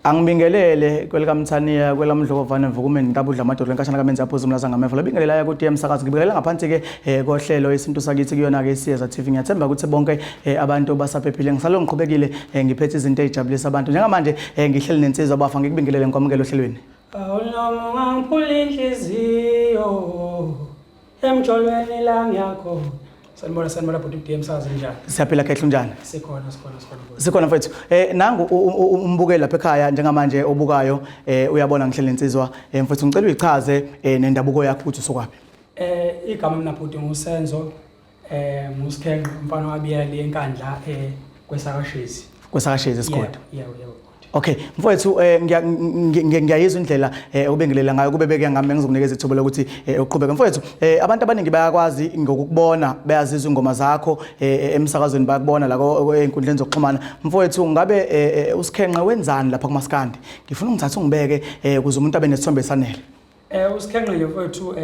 Angibingelele kwelikaMthaniya kwelamdlokovane mvukumeni ntabudla amadolo enkashana kamenzi aphuza umlaza ngameva lobingelelayo ku DM Sakazi. Ngibingelela ngaphansi ke kohlelo isintu sakithi kuyona ke iSiyeza TV. Ngiyathemba ukuthi bonke abantu basaphephile. Ngisalo ngiqhubekile ngiphethe izinto ezijabulisa abantu. Njengamanje ngihleli nensizwa bafa, ngikubingelele ngikwamukele ohlelweni. Awunomo ngangiphula inhliziyo emjolweni la ngiyakhona. Sanibona, sanibona bhuti DM Sakazi, njani? Siyaphila khehle, unjani? Sikhona, sikhona, sikhona bhuti. Sikhona mfethu. Nangu umbukeli lapha ekhaya njengamanje obukayo, uyabona ngihleli nensizwa. Mfethu, ngicela uyichaze nendabuko yakho ukuthi usukwaphi. Igama mina bhuti nguSenzo nguSikhenqe, umfana wabiyela le enkandla kwesakashezi. Kwesakashezi esigodwa. Yebo yebo. Okay, mfowethu, ngiyayizwa indlela obingelela ngayo kube beke ngami ngizokunikeza ithuba lokuthi uqhubeke. Mfowethu, abantu abaningi bayakwazi ngokukubona, bayazizwa ingoma zakho emsakazweni, bayakubona la ey'nkundleni zokuxhumana. Mfowethu, ngabe uSikhenqe wenzani lapha kumaskandi? Ngifuna ungithathe ungibeke ukuze umuntu abe nesithombe esanele. USikhenqe nje mfowethu,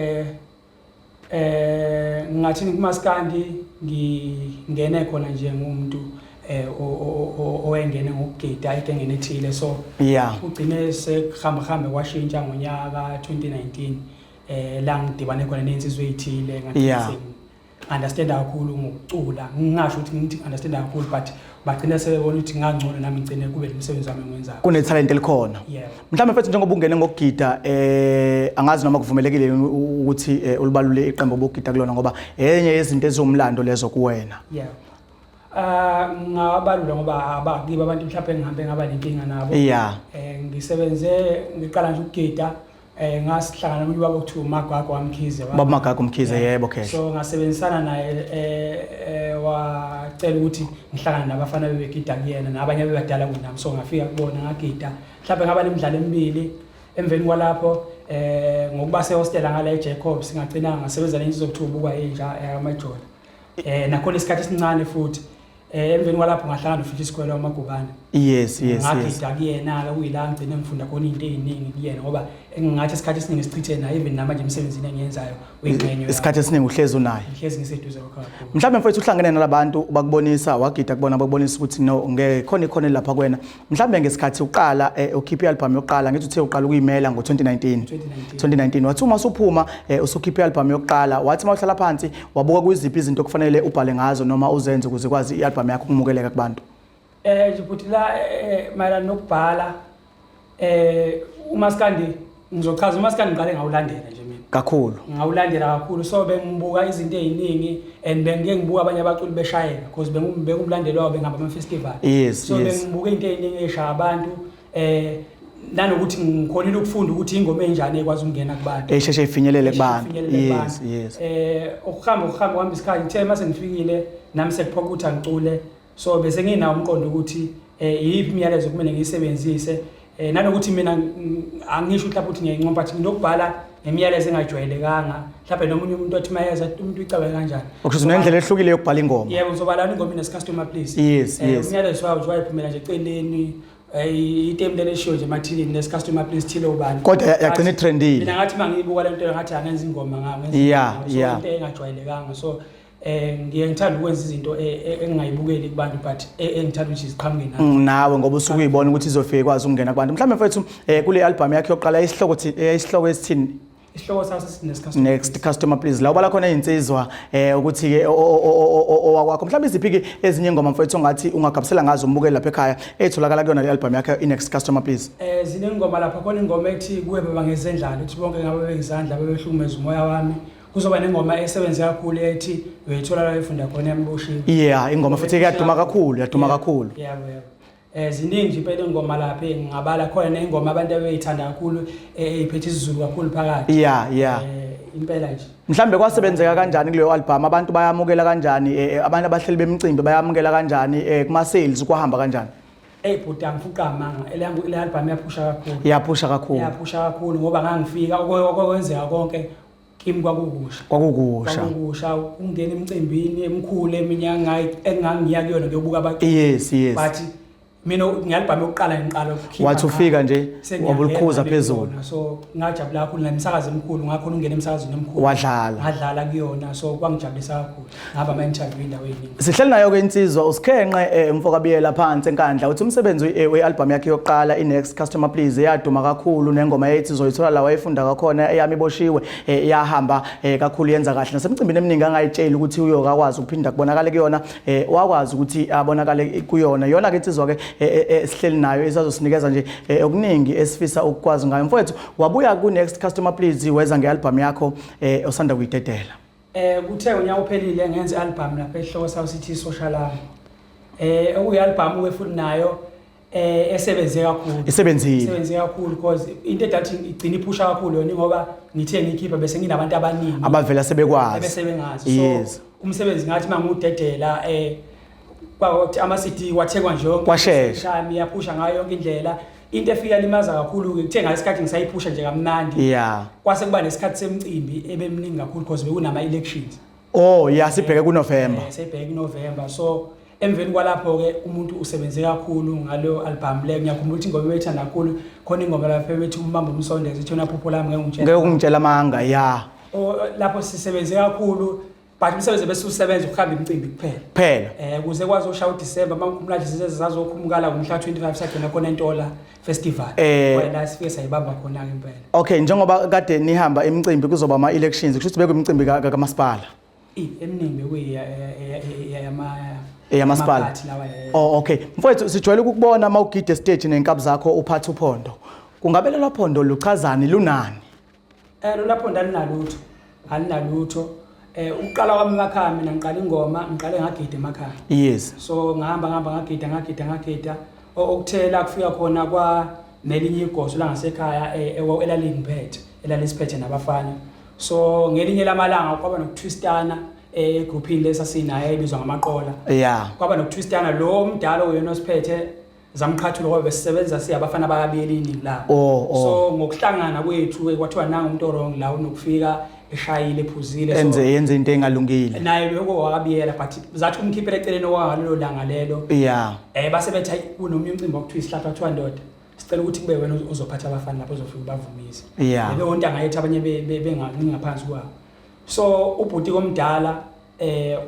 ngathi kumaskandi ngingene khona nje ngumuntu owengene ngokugida egengene ethile, so ugcine sekuhamba hambe kwashintsha ngonyaka 2019 la ngidibane khona nensizwe ezithile, ngathi understand kakhulu ngokucula. Ngingasho ukuthi ngithi understand kakhulu, but bagcina sebebona ukuthi ngangcono nami ngigcine kube nomsebenzi wami engiwenzayo. Kunetalent elikhona. Yebo. Mhlawumbe mfethu, njengoba ungene ngokugida, angazi noma kuvumelekile yini ukuthi ulibalule iqembu obugida kulona, ngoba enye yezinto eziwumlando lezo kuwena. Yebo. Ah, ngabalula ngoba abakibo abantu mhlawumbe ngihambe ngaba nenkinga nabo. Ngisebenze, ngiqala nje ukugida, ngasihlangana nomunye ubaba okuthiwa uMagwago waMkhize. Baba Magago Mkhize, yebo khehle. So ngasebenzisana naye, wacela ukuthi ngihlangane nabafana bebegida kuyena nabanye abebadala kunami, so ngafika kubona ngagida mhlawumbe ngaba nemidlalo emibili. Emveni kwalapho, ngokuba sehostela ngala eJacobs, ngagcina ngasebenza nensizwa okuthiwa ubukwa inja yamajola, nakhona isikhathi esincane futhi. Emveni kwalapho ngahlangana noFithi Sikwela wamagubane. Ngagida kuyena-ke, kuyila ngigcine ngifunda khona iy'nto ey'ningi kuyena, ngoba engingathi isikhathi esiningi sichithe naye, even namanje emsebenzini engiyenzayo uyingxenye. Isikhathi esiningi uhlezi unaye. Ngihlezi ngiseduze kwakho kakhulu. Mhlawumbe mfethu uhlangene nalabantu bakubonisa, wagida kubona, bakubonisa ukuthi no, ngeke khona ikhono lapha kuwena. Mhlawumbe ngesikhathi uqala ukhipha i-album yokuqala, ngithi uthe uqala ukuyimela ngo-2019. 2019. 2019 wathi uma usuphuma usukhipha i-album yokuqala, wathi uma uhlala phansi wabuka kuyiziphi izinto okufanele ubhale ngazo noma uzenze ukuze kwazi i-album yakho ukumukeleka kubantu? Nje bhuti la, mayelana nokubhala, umaskandi, ngizochaza umaskandi ngiqale ngawulandela nje mina. Kakhulu. Ngawulandela kakhulu, so bengibuka izinto ey'ningi and bengike ngibuka abanye abaculi beshayeka because bengumlandeli wabo, bengihamba ama-festival. So bengibuka into ey'ningi ey'shaya abantu, nanokuthi ngikhonile ukufunda ukuthi ingoma enjani ekwazi ukungena kubantu. Esheshe ifinyelele kubantu. Ifinyelele kubantu. Ukuhamba kuhamba isikhathi, ngithe mase ngifikile nami sekuphoqa ukuthi angicule, so bese nginawo umqondo ukuthi iyiphi imiyalezo kumele ngiyisebenzise, nanokuthi mina angisho mhlawumbe ukuthi ngiyayincoma, but nginokubhala ngemiyalezo engajwayelekanga, mhlawumbe nomunye umuntu othi mayeza umuntu uyicabange kanjani. Okusho ukuthi unendlela ehlukile yokubhala ingoma. Yebo, ngizobala ingoma ine customer please. Umyalezo wawo nje wayiphumela nje eceleni, itemu leli eshiwo nje emathilini nesi customer please thile ubani. Kodwa yagcina itrendile. Mina ngathi mangiyibuka le nto ngathi angenza ingoma ngayo, ngenza ingoma. So into engajwayelekanga, so ngiye ngithanda ukwenza izinto engingayibukeli kubantu, but engithanda ukuthi ziqhamuke nami. Nawe ngoba usuke uyibona ukuthi izofika ikwazi ukungena kubantu. Mhlawumbe mfethu, kule album yakho yokuqala isihloko esithini? Isihloko saso sithi Next Customer. Next Customer Please. La ubala khona izinsizwa ukuthi ke owakwakho. Mhlawumbe iziphi ke ezinye ingoma mfethu ongathi ungagabisela ngazo umbukeli lapha ekhaya etholakala kuyona le album yakho i-Next Customer Please? Zinengoma lapha khona, ingoma ethi kuwe baba ngezendlala, ethi bonke ngabe beyizandla bebehlukumeza umoya wami. Kuzoba nengoma esebenze kakhulu ethi uyayithola la efunda khona yamboshiwe. Yeah, ingoma futhi iyaduma kakhulu, yaduma kakhulu. Yebo. Ziningi nje impela ingoma lapha engingabala khona, nengoma abantu abeyithanda kakhulu eyiphethe isiZulu kakhulu phakathi. Impela nje. Mhlambe kwasebenzeka kanjani kuleyo album? Abantu bayamukela kanjani? Abantu abahleli bemicimbi bayamukela kanjani? Kuma sales kwahamba kanjani? Ey bhuti, angifuqa amanga, le album yaphusha kakhulu. Yaphusha kakhulu. Yaphusha kakhulu ngoba ngangifika okwenzeka konke kimi kwakukusha. Kwakukusha. Kwakukusha ungena emcimbini emkhulu eminyanga engangiya kuyona ngiyobuka abaculi. Yes yes. But Mina nge-album yokuqala ngiqala ukukhipha. Wathi ufika nje Sengiyangena wabulukhuza phezulu. kuyona, so ngajabula kakhulu nemsakazo emkhulu, ngakhona ukungena emsakazweni emkhulu. Wadlala. Ngadlala kuyona, so kwangijabulisa kakhulu. Ngaba ama-interview endaweni eningi. Sihleli nayo-ke insizwa uSikhenqe mfokaBiyela phansi eNkandla. Uthi umsebenzi we-album yakhe yokuqala i-Next Customer Please eyaduma kakhulu nengoma ethi uzoyithola la wayefunda kakhona eyami iboshiwe yahamba kakhulu yenza kahle nasemcimbini eminingi angayitsheli ukuthi uyokakwazi ukuphinda kubonakale kuyona wakwazi ukuthi abonakale kuyona. Yona ke insizwa ke sihleli nayo isazosinikeza nje okuningi esifisa ukukwazi ngayo. Mfowethu, wabuya ku-Next Customer Please weza nge-album yakho osanda kuyidedela. Kuthe unyaka uphelile ngenza i-album lapha esihloko sayo sithi Social Love. Okuyi-album ke futhi nayo esebenze kakhulu. Isebenzile. Isebenze kakhulu because into edathi igcina iphusha kakhulu yona ngoba ngithe ngikhipha bese nginabantu abaningi abavela sebekwazi. Ebese bengazi. So umsebenzi ngathi mangudedela kwakuthi ama CD wathekwa nje yonke Kwashesha. Shami yaphusha ngayo yonke indlela. Into efika limaza kakhulu ke kuthe ngasikhathi ngisayiphusha nje kamnandi. Kwase kuba nesikhathi semicimbi ebeminingi kakhulu because bekunama elections. Oh yeah, sibheke ku November. Sibheke ku November. So emveni kwalapho ke umuntu usebenze kakhulu ngalo album le. Ngiyakhumbula ukuthi ingoma ebethanda kakhulu khona ingoma lapha ebethi umbambo umsondeze ithi yona phupho lami ngeke ungitshele. Ngeke ungitshela amanga ya. Oh lapho sisebenze kakhulu but umsebenzi bese usebenza ukuhamba imicimbi kuphela. Kuphela. Kuze kwazi ushaya uDecember mangikhumbula nje size zazokhumukala ngomhla 25 sagcina khona eNtola Festival. Wena sifike sayibamba khona ke impela. Okay, njengoba kade nihamba imicimbi kuzoba ama elections kusho ukuthi bekuyimicimbi kamasipala. Eminingi bekuyi Eyamasipala. Amaphathi lawa. Oh okay. Mfowethu, sijwayele ukukubona mawugida stage nenkabi zakho uphatha uphondo. Kungabe lelo phondo luchazani, lunani? Lolu phondo alinalutho. Alinalutho. Ukuqala kwami emakhaya mina ngiqala ingoma, ngiqale ngagida emakhaya. So ngahamba ngahamba ngagida ngagida ngagida. Okuthela kufika khona kwa nelinye igoso la ngasekhaya elalingiphethe, elalisiphethe nabafana. So ngelinye lamalanga kwaba nokutwistana egroupini lesasinayo ebizwa ngamaqola. Kwaba nokutwistana lo mdala oyena osiphethe zamqhathulo ngoba besisebenza siyabafana bakabiyela iningi labo. So ngokuhlangana kwethu kwathiwa nanga umuntu wrong la unokufika eshayile ephuzile, so Enze into engalungile. Naye lokho wakabiyela but zathi umkhiphele eceleni okwangalelo langa lelo. Base bethi hayi kunomunye umcimbi okuthiwa isihlahla kwathiwa ndoda sicela ukuthi kube wena ozophatha abafana lapho uzofika ubavumise. Bebe ontanga yethu abanye bengaphansi kwabo. So ubhuti komdala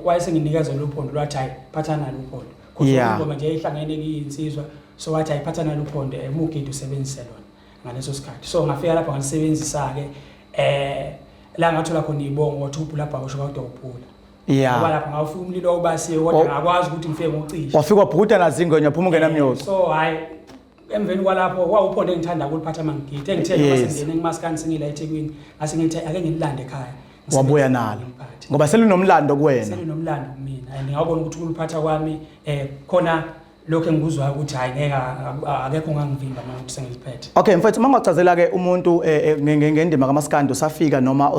wayesenginikeza lo phondo lwathi hayi phatha nalo uphondo. Kodwa ingoma nje ihlangene kiyinsizwa so wathi hayi phatha nalo uphondo mugidi usebenzise lona ngaleso sikhathi. So ngafika lapho ngalisebenzisa ke la ngathola khona ibongo wathi ubhula bhawo usho kodwa ubhula. Ngoba lapho ngawufika umlilo obasiwe kodwa ngakwazi ukuthi ngifike ngocishe. Wafika wabhukuda nazingwenya phuma ungena mnyosi. So hayi emveni kwalapho kwawuphondo engithanda ukuliphatha mangigide engithe noma sengingene kumaskandi sengila eThekwini ngase ngithi ake ngililande ekhaya. Wabuya nalo. Ngiliphathe. Ngoba selinomlando kuwena. Selinomlando kumina and ngawubona ukuthi ukuliphatha kwami khona lokho engikuzwayo ukuthi hayi ngeke akekho ongangivimba manje ukuthi sengiliphethe. Okay mfethu, uma ungachazela ke umuntu ngendima kaMaskandi osafika noma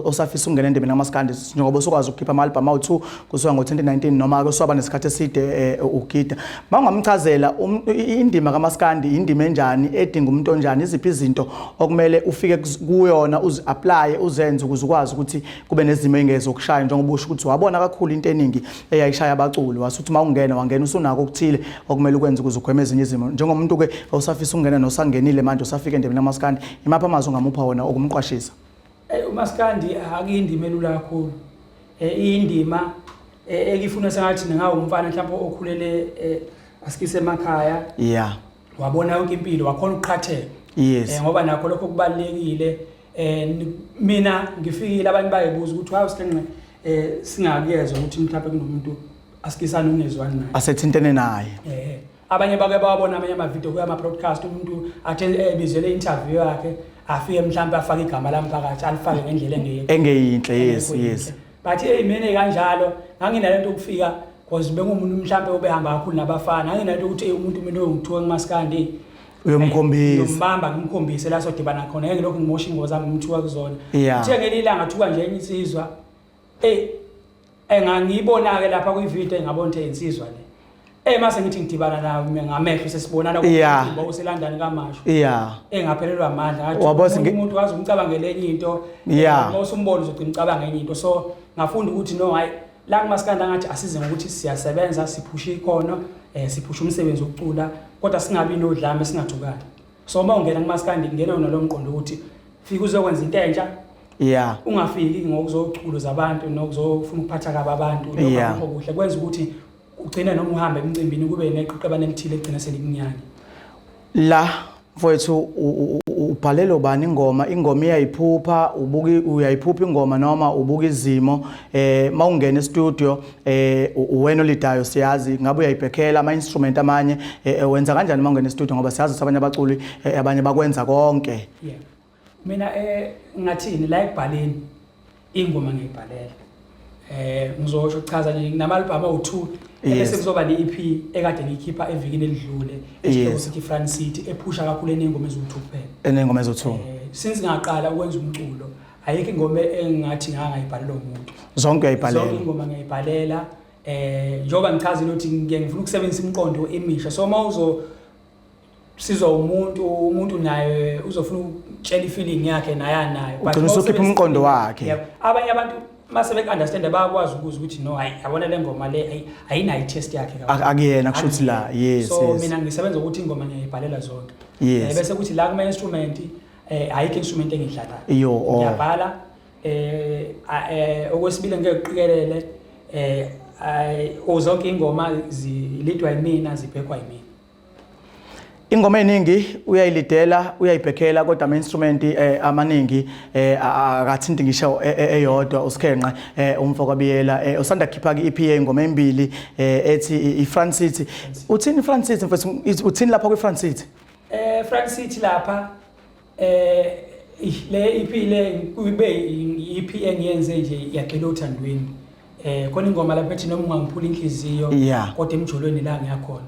osafisa ukungena endimeni kaMaskandi njengoba usukwazi ukukhipha ama-album awu-2 kusuka ngo-2019 noma ke uswaba nesikhathi eside ugida. Uma ungamchazela indima kaMaskandi indima enjani edinga umuntu onjani, iziphi izinto okumele ufike kuyona uzi-apply uzenze ukuze ukwazi ukuthi kube nezimo engezokushaya njengoba usho ukuthi wabona kakhulu into eningi eyayishaya abaculi wasuthi uma ungena wangena usunako okuthile okumele ukwenze ukuze ugweme ezinye izimo. Njengomuntu ke osafisa ukungena nosangenile manje usafika endimeni kaMaskandi, imaphi amazwi ongamupha wona okumqwashisa? uMaskandi akuyindima elula kakhulu. Iyindima ekifuna sengathi ningawumfana mhlawumbe okhulele asikise emakhaya. Wabona yonke impilo wakhona ukuqhatheka. Ngoba nakho lokho kubalekile. Mina ngifikile abantu bayibuza ukuthi hawu Sikhenqe singakuyezwa ukuthi mhlawumbe kunomuntu asikisana ungezwani naye. Asethintene naye. Abanye bake bawabona amanye ama video kuya ama broadcast umuntu athe ebizele interview yakhe afike mhlawumbe afake igama lami phakathi alifake ngendlela engeyinhle. Engeyinhle, yes, Engekho yes. yinhle. But hey mina kanjalo nganginalento ukufika because bengumuntu mhlawumbe obehamba kakhulu nabafana nganginalento ukuthi hey umuntu mina uyongithuka kumaskandi Uyomkhombisa. Ngiyombamba ngimkhombise la sodibana khona ngeke lokhu ngimosha ingozi zami ngimthuka kuzona. Uthe ngelinye ilanga thuka nje enye insizwa. Engangiyibona ke lapha kwi video engabona ukuthi insizwa le. Mase ngithi ngidibana nawe mina ngamehlo sesibonana kumba useLondon kaMashu. Engaphelelwa amandla ngathi Wabona umuntu wazi umcabangele enye into. Uma usumbona uzogcina ucabanga enye into. So ngafunda ukuthi no hayi la kumaskandi ngathi asize ngokuthi siyasebenza siphushe ikhono. Siphusha umsebenzi wokucula kodwa singabi nodlame, singathukani. So uma ungena kumaskandi kungena wona lo mqondo ukuthi fika uzokwenza into entsha, ungafiki ngokuzoculo zabantu nokuzofuna ukuphatha kabi abantu. Lokho akukho kuhle, kwenza ukuthi ugcine noma uhamba emcimbini kube neqeqebane elithile egcina selikunyanya. La mfowethu, ubhalelo bani ingoma? Ingoma iyayiphupha, ubuka, uyayiphupha ingoma noma ubuka izimo? Mawungena e-studio, uwena olidayo, siyazi ngabe uyayibhekhela ama instrument amanye, wenza kanjani mawungena e-studio? Ngoba siyazi ukuthi abanye abaculi, abanye bakwenza konke. Yeah, mina ngathini la ekubhaleni ingoma, ngiyibhalela, ngizosho chaza nje, nginama album awu2, ebese kuzoba ne-EP ekade ngiyikhipha evikini elidlule esihloko sithi Front City, ephusha kakhulu, enengoma eziwu2 kuphela. Enengoma ezo2. Since ngaqala ukwenza umculo ayikho ingoma engathi ngangayibhalela umuntu. Zonke uyayibhalela? Zonke ingoma ngiyayibhalela, njengoba ngichazile ukuthi ngike ngifuna ukusebenzisa imiqondo emisha. So uma uzo sizwa umuntu naye uzofuna ukutshela ifeeling yakhe naye anayo. But ugcina usukhipha umqondo wakhe. Yebo. Abanye abantu mase beku-understand bayakwazi ukuzwa ukuthi no, hayi, yabona le ngoma le ayinayo i-taste yakhe kakhulu. Akuyena kusho ukuthi la, yes. So mina ngisebenza ukuthi ingoma ngiyayibhalela zonke. Bese kuthi la kuma instrument, ayikho instrument engidlalayo. Iyo, oh. Ngiyabhala. Okwesibili ngeke kuqikelele, zonke ingoma zilidwa yimina, zibhekwa yimina. Ingoma eningi uyayilidela, uyayibhekhela, kodwa ama-instrument amaningi akathinti ngisho eyodwa. Usikhenqe umfo kaBiyela, usanda kukhipha ke EP ingoma embili ethi i-Front City. Uthini i-Front City, mfethu? Uthini lapha kwi-Front City? Front City lapha, le EP le kube i-EP engiyenze nje yagxila othandweni. Khona ingoma lapha ethi noma ungangiphula inhliziyo kodwa emjolweni la ngiyakhona.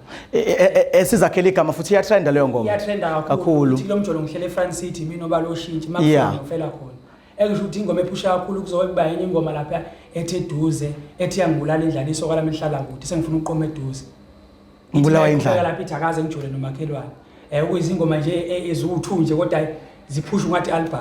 Esizakhela igama futhi iyatrenda leyo ngoma. Iyatrenda kakhulu. Kakhulu. Uthi lo mjolo ngihlele eFront City mina obalo oshintshi makufuna ngifela khona. Engisho ukuthi ingoma ephusha kakhulu, kuzobe kuba enye ingoma lapha ethi eduze, ethi yangibulala indlala, isoka lami lihlala kude, sengifuna ukuqoma eduze. Ngibulawa indlala. Lapha ithi akaze ngijole nomakhelwane. Kuyizingoma nje eziwu2 nje kodwa ziphusha ungathi album.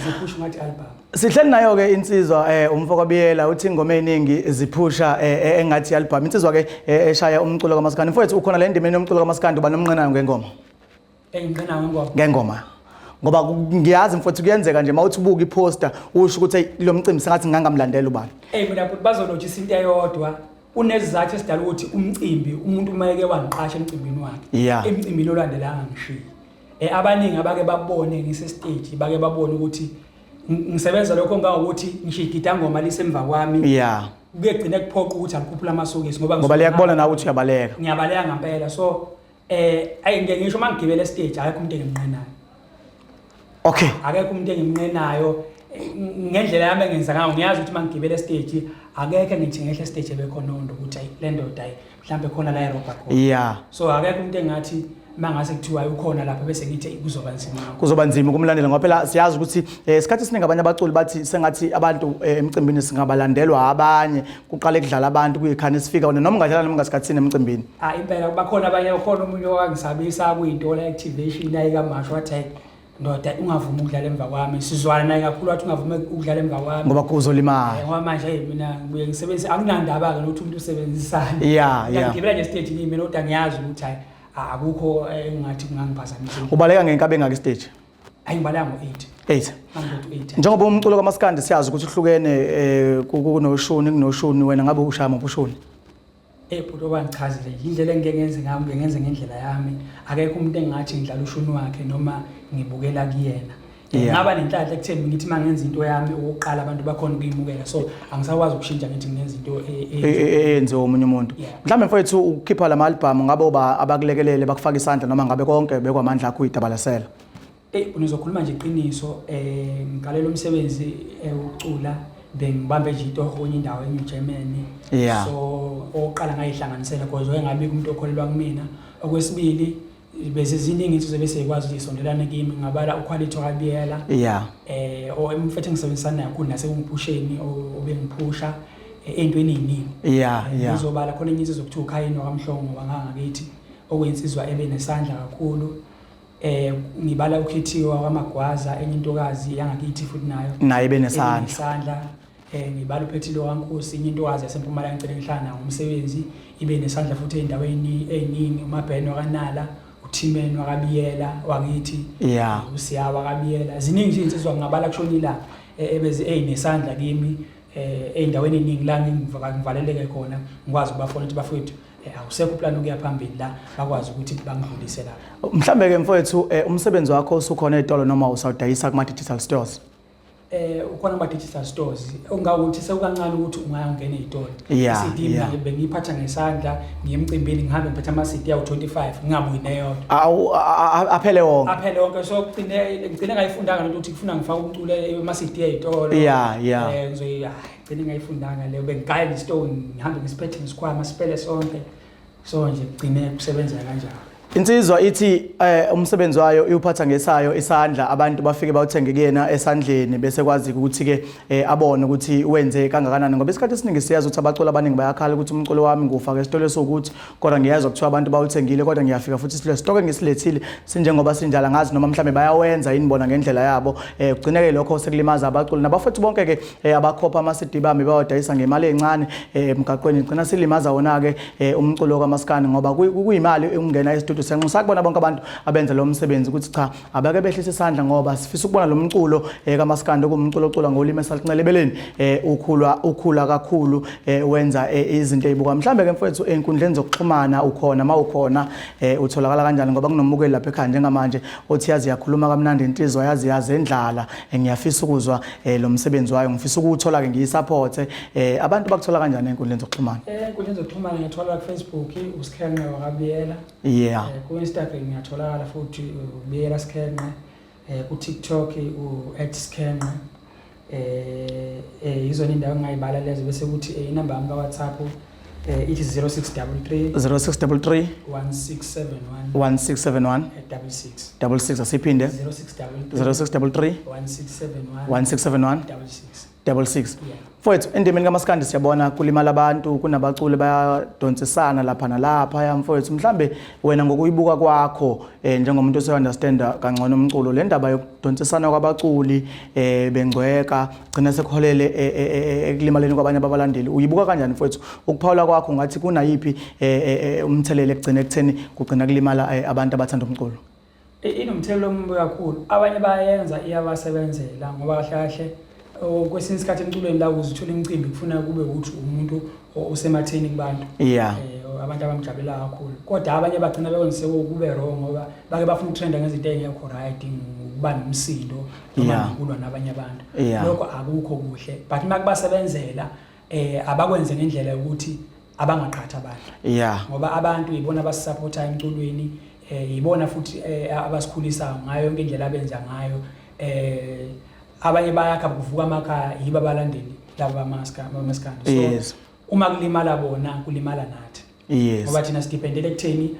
Ziphusha ungathi album. Sihleli nayo ke insizwa, umfo kaBiyela, uthi ingoma eziningi ziphusha engathi album. Insizwa ke eshaya umculo kaMaskandi. Mfowethu, ukhona le ndimeni yomculo kaMaskandi, uba nomnqenayo ngengoma? Engiqina ngengoma? Ngengoma. Ngoba ngiyazi mfowethu kuyenzeka nje mawuthi ubuka iposter usho ukuthi hey, lo mcimbi sengathi ngingangamlandela ubani. Ey, mina futhi bazolotshisa into eyodwa. Kunesizathu esidala ukuthi umcimbi, umuntu uma eke wangiqasha emcimbini wakhe, emcimbini olandelayo angishiyi. Abaningi abake babone ngise stage bake babone ukuthi ngisebenza lokho ngangokuthi ngisho igidangoma lisemva kwami. Kuyegcina kuphoqa ukuthi angikhuphule amasokisi ngoba Ngoba liyakubona nawe ukuthi uyabaleka. Ngiyabaleka ngempela. So ayi, ngike ngisho uma ngigibele stage akekho umuntu engimnqenayo. Akekho umuntu engimnqenayo. Ngendlela yami engenza ngayo ngiyazi ukuthi uma ngigibele stage akekho engithi ngehle stage ebekhona ondo ukuthi ayi, le ndoda ayi, mhlambe khona la erobha khona. So akekho umuntu engathi mangase kuthiwa ukhona lapha bese ngithi "Eyi, kuzoba nzima." Kuzoba nzima ukumlandela ngoba phela siyazi ukuthi isikhathi esiningi abanye abaculi bathi sengathi abantu emcimbini singabalandelwa abanye, kuqale kudlala abantu kuyikhani sifika wena noma ungadlala noma ungasikhathini emcimbini. Ah, impela bakhona abanye, khona omunye owangisabisa kuyinto la activation ayikamasho, wathi hayi ndoda, ungavumi ukudlala emva kwami. Sizwana naye kakhulu, wathi ungavumi ukudlala emva kwami ngoba kuzolimala. Ngoba manje hey, mina ngibuye ngisebenzise, akunandaba ke nokuthi umuntu usebenzisani. Ngigibela nje stage kimi kodwa ngiyazi ukuthi hayi, akukho engathi kungangiphazamisa. Ubaleka ngenkabi engaka stage? Hayi, ngibaleka ngo-8. 8. Mangithi 8. Njengoba umculo kaMaskandi siyazi ukuthi uhlukene, kunoshuni, wena ngabe ushaya muphi ushuni? Bhuti, okwangichazile nje indlela engike ngenze ngayo, ngike ngenze ngendlela yami. Akekho umuntu engingathi ngidlala ushuni wakhe noma ngibukela kuyena. Ngaba nenhlanhla ekutheni ngithi uma ngenza into yami okokuqala abantu bakhona ukuyimukela, so angisakwazi ukushintsha ngithi ngenza into eyenziwe omunye umuntu. Mhlawumbe mfowethu ukukhipha lama album ngabe uba abakulekelele bakufaka isandla noma ngabe konke bekwamandla akho uyidabalasela? Nizokhuluma nje iqiniso, ngiqalela umsebenzi ukucula bengibambe nje itoho kwenye indawo eNew Germany. So okokuqala ngayihlanganisela because wayengabikho umuntu okholelwa kumina. Okwesibili bese ziningi insizwa bese zikwazi ukuthi zisondelane kimi, ngabala uQuality wakabiyela. Umfethu engisebenzisana naye kakhulu nasekungiphusheni, obengiphusha ey'ntweni ey'ningi. Ngizobala khona enye insizwa okuthiwa uKhayini wakamhlongo wangangakithi, okuyinsizwa ebe nesandla kakhulu. Ngibala uKhethiwe wakamagwaza, enye intokazi yangakithi futhi nayo naye benesandla. Ebenesandla. Ngibala uPhethile waNkosi, enye intokazi yaseMpumalanga ngicela ngihlala nayo ngomsebenzi, ibe nesandla futhi ey'ndaweni ey'ningi, uMabheno kaNala, uThimen wakaBiyela wakithi, uSiya wakaBiyela. Ziningi nje iy'nsizwa ngingabala kushona ilanga ebezi ey'nesandla kimi ey'ndaweni ey'ningi la ngivaleleke khona, ngikwazi ukubafona ukuthi bafowethu akusekho uplan ukuya phambili la, bakwazi ukuthi bangidlulise lapho. Mhlambe-ke mfowethu, umsebenzi wakho usukhona ey'tolo noma usawudayisa kuma-digital stores? Ukhona kuma digital stores, ongawukuthi sekukancane ukuthi ungaya ungena ezitolo. CD mina bengiyiphatha ngesandla, ngiye emcimbini ngihambe ngiphethe ama CD awu 25 ngingabuyi neyodwa. Awu, aphele wonke. Aphele wonke, so ngigcine ngayifundanga lento ukuthi kufuna ngifake umculo ama CD ezitolo. Ngizoyi gcine ngayifundanga leyo, bengigaya ngesitolo ngihambe ngisiphethe ngesikhwama siphele sonke. So nje kugcine kusebenza kanjalo. Insizwa ithi umsebenzi wayo iwuphatha ngesayo isandla, abantu bafike bawuthenge kuyena esandleni bese kwazi ukuthi ke abone ukuthi wenze kangakanani, ngoba isikhathi esiningi siyazi ukuthi abaculi abaningi bayakhala ukuthi umculo wami ngiwufake esitolo sokuthi, kodwa ngiyezwa kuthiwa abantu bawuthengile, kodwa ngiyafika futhi sile stock engisilethile sinjengoba sinjalo, ngazi noma mhlambe bayawenza yini bona ngendlela yabo. Kugcineke lokho sekulimaza abaculi nabafethu bonke ke abakhopha ama CD bami bawadayisa ngemali encane emgaqweni, gcina silimaza wona ke umculo kaMaskandi, ngoba kuyimali ukungena e-studio. Siyanxusa kubona bonke abantu abenza lo msebenzi ukuthi cha, abake behlise isandla, ngoba sifisa ukubona lo mculo kaMaskandi okuwumculo oculwa ngolimi esaluncela ebeleni ukhula, ukhula kakhulu, wenza izinto ezibuka. Mhlambe ke mfowethu, einkundleni zokuxhumana ukhona? Mawukhona, utholakala kanjani? Ngoba kunomukeli lapha ekhaya njengamanje othi yazi yakhuluma kamnandi insizwa, yazi yazi endlala, ngiyafisa ukuzwa lo msebenzi wayo, ngifisa ukuwuthola ke ngiyisupport. Abantu bakuthola kanjani einkundleni zokuxhumana? Enkundleni zokuxhumana ngiyatholakala ku-Facebook, uSikhenqe wakaBiyela. Ku-Instagram ngiyatholakala futhi, uBiyela Sikhenqe. Ku-TikTok u@Sikhenqe. Izona indawo engingayibala lezo, bese kuthi inamba yami ka-WhatsApp ithi 0633 0633 1671 1671 66. 66. Asiphinde. 0633 0633 1671 1671 66. 66. Yeah. Mfowethu, endimeni kaMaskandi siyabona kulimala abantu, kunabaculi bayadonsisana lapha nalapha ya. Mfowethu, mhlambe wena ngokuyibuka kwakho njengomuntu ose-understanda kangcono umculo, le ndaba yokudonsisana kwabaculi bengcweka gcina sekuholele ekulimaleni kwabanye ababalandeli, uyibuka kanjani mfowethu? Ukuphawula kwakho ngathi kunayiphi umthelelo ekugcina ekutheni kugcina kulimala abantu abathanda umculo? Inomthelela omubi kakhulu. Abanye bayenza iyabasebenzela, ngoba kahle kahle kwesinye isikhathi emculweni la ukuze uthole imicimbi kufuna kube ukuthi umuntu osematheni kubantu, abantu abamjabulela kakhulu, kodwa abanye bagcina bekwenze kube wrong ngoba bake bafuna ukutrenda ngezinto ey'ngekho right, ngokuba nomsindo noma nokulwa nabanye abantu. Lokho akukho kuhle, but uma kubasebenzela abakwenze ngendlela yokuthi abangaqhathi abantu, ngoba abantu yibona abasisupportayo emculweni, yibona futhi abasikhulisayo ngayo yonke indlela abenza ngayo. Abanye bayakha kuvuka amakhaya, yibo abalandeli laba bamaskandi, so uma kulimala bona kulimala nathi, ngoba thina sidependele ekutheni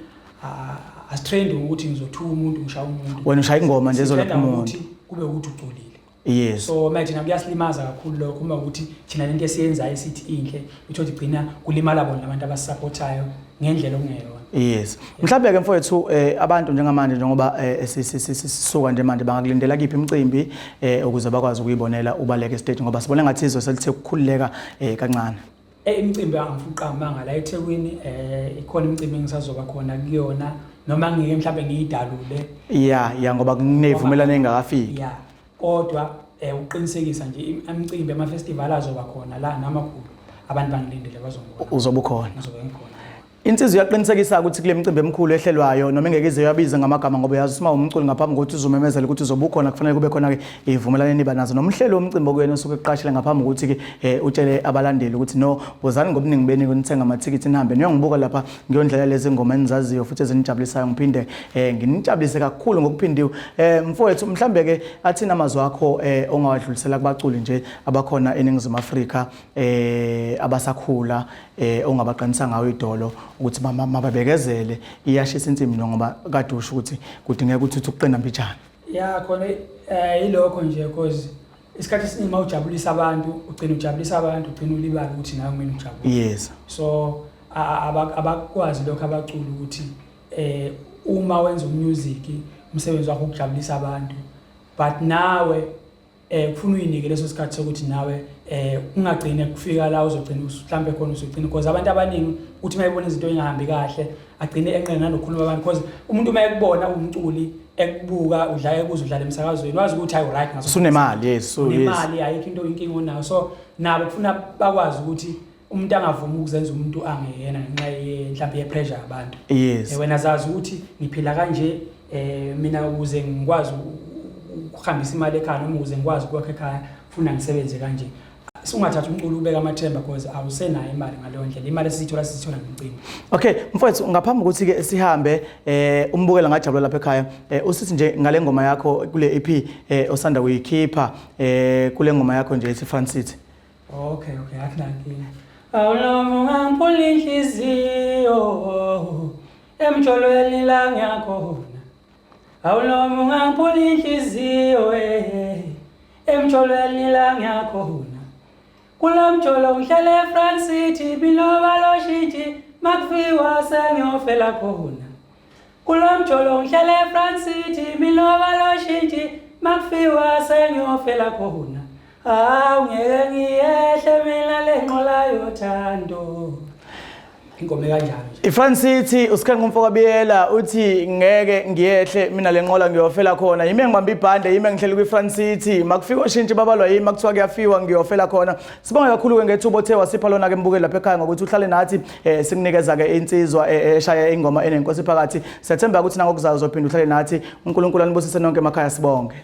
asitrendi ngokuthi ngizothuka umuntu, ngishaya umuntu. Wena ushaya ingoma nje ezolapha Sitrenda umuntu. ngokuthi kube ukuthi uculile. So manje thina kuyasilimaza kakhulu lokho uma ukuthi thina lento esiyenzayo esithi inhle uthole igcina kulimala bona abantu abasupportayo ngendlela okungeyona. Yes. Mhlawumbe ke mfowethu, abantu njengamanje njengoba sisuka nje manje bangakulindela kiphi imicimbi ukuze bakwazi ukuyibonela ubaleke stage, ngoba sibona ngathi izwe selithe ukukhululeka kancane. Imicimbi angifuqa amanga la eThekwini, ikhona imicimbi engisazoba khona kuyona noma ngike mhlawumbe ngiyidalule. Yeah, ngoba kunezivumelwano engakafiki. Yeah. Kodwa uqinisekisa nje imicimbi ama festival azoba khona la namakhulu, abantu bangilindele, bazongibona. Uzoba ukhona. Ngizobe ngikhona. Insizwa iyaqinisekisa ukuthi kule micimbi emikhulu ehlelwayo, noma ingeke ize yabize ngamagama, ngoba uyazi uma umculi ngaphambi kokuthi uzomemezela ukuthi uzobe ukhona kufanele kube khona ke ivumelane niba nazo nomhleli womcimbi okuyena osuke eqashile ngaphambi kokuthi ke utshele abalandeli ukuthi no, wozani ngobuningi benu nithenga amathikithi nihambe niyongibuka lapha ngiyondlela lezi ngoma enizaziyo futhi ezinijabulisayo, ngiphinde nginijabulise kakhulu ngokuphindiwe. Mfowethu, mhlambe ke athina amazwi akho ongawadlulisela kubaculi nje abakhona eNingizimu Afrika abasakhula, ongabaqinisa ngayo idolo ukuthi mababekezele, iyashisa insimbi, ngoba kade usho ukuthi kudingeka ukuthi uthi ukuqina mbijana. Ya, khona ilokho nje, because isikhathi esiningi uma ujabulisa abantu ugcina ujabulisa abantu, ugcina ulibala ukuthi nawe kumele ujabule. So abakwazi lokho abaculi ukuthi uma wenza umusic umsebenzi wakho ukujabulisa abantu, but nawe Kufuna uyinike leso sikhathi sokuthi nawe ungagcine kufika la uzogcina mhlambe khona usugcina, because abantu abaningi uthi mayebona izinto engahambi kahle agcine enqena nanokukhuluma abantu, because umuntu uma ekubona umculi ekubuka udlala ekuze udlala emsakazweni wazi ukuthi hayi right ngaso. Usunemali, yes, so yes. Unemali, ayikho into inkinga onayo, so nabo kufuna bakwazi ukuthi umuntu angavumi ukuzenza umuntu angeyena ngenxa mhlawumbe ye-pressure yabantu. Wena zazi ukuthi ngiphila kanje, mina ukuze ngikwazi ukuhambisa imali ekhaya noma ukuze ngikwazi ukwakha ekhaya funa ngisebenze kanje. Sungathatha umculo ubeka amathemba because awusenayo imali ngaleyo ndlela, imali esiyithola siyithola ngomcimbi. Okay mfowethu, ngaphambi ukuthi ke sihambe, umbukela ngajabula lapha ekhaya, usithi nje ngale ngoma yakho kule EP osanda kuyikhipha, kule ngoma yakho nje ethi Front City. Okay, akunankinga. Awulomo ngangiphula inhliziyo emjolweni la ngiyakhona. Awulomo ngangiphula inhliziyo emjolweni la ngiyakhona. Kulo mjolo ngihlele eFront City binoba loshintshi makufiwa sengiyofela khona. Kulo mjolo ngihlele eFront City binoba loshintshi makufiwa sengiyofela khona. Hawu, ngeke ngiyehle mina le nqola yothando. Ingoma ekanjalo nje. IFront City, uSikhenqe umfokaBiyela uthi ngeke ngiyehle mina le nqola, ngiyofela khona. Yimi engibamba ibhande, yimi engihleli kwi-Front City. Makufika oshintshi babalwa yimi, makuthiwa kuyafiwa ngiyofela khona. Sibonge kakhulu ke ngethuba othe wasipha lona ke mbukeli lapha ekhaya ngokuthi uhlale nathi, sikunikeza ke insizwa eshaya ingoma enenkosi phakathi. Siyathemba ukuthi nangokuzayo uzophinda uhlale nathi. UNkulunkulu anibusise nonke emakhaya, sibonge.